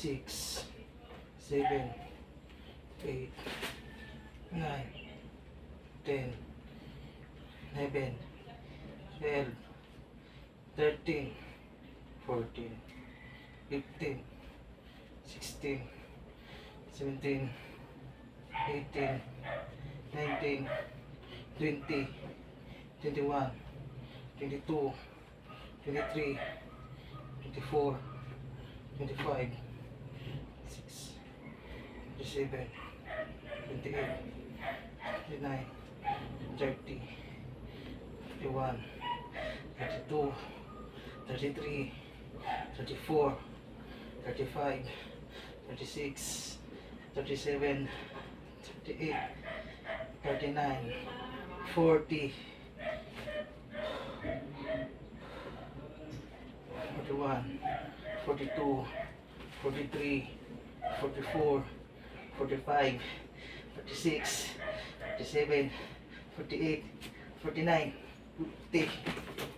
6, 7, 8, 9, 10, 11, 12, 13, 14, 15, 16, 17, 18, 19, 20, 21, 22, 23, 24, 25, 6, 27, 28, 29, 30, 31, 32, 33, 34, 35, 36, 37, 38, 39, 40, 41, 42, 43, 44, 45, 46, 47, 48, 49, 50.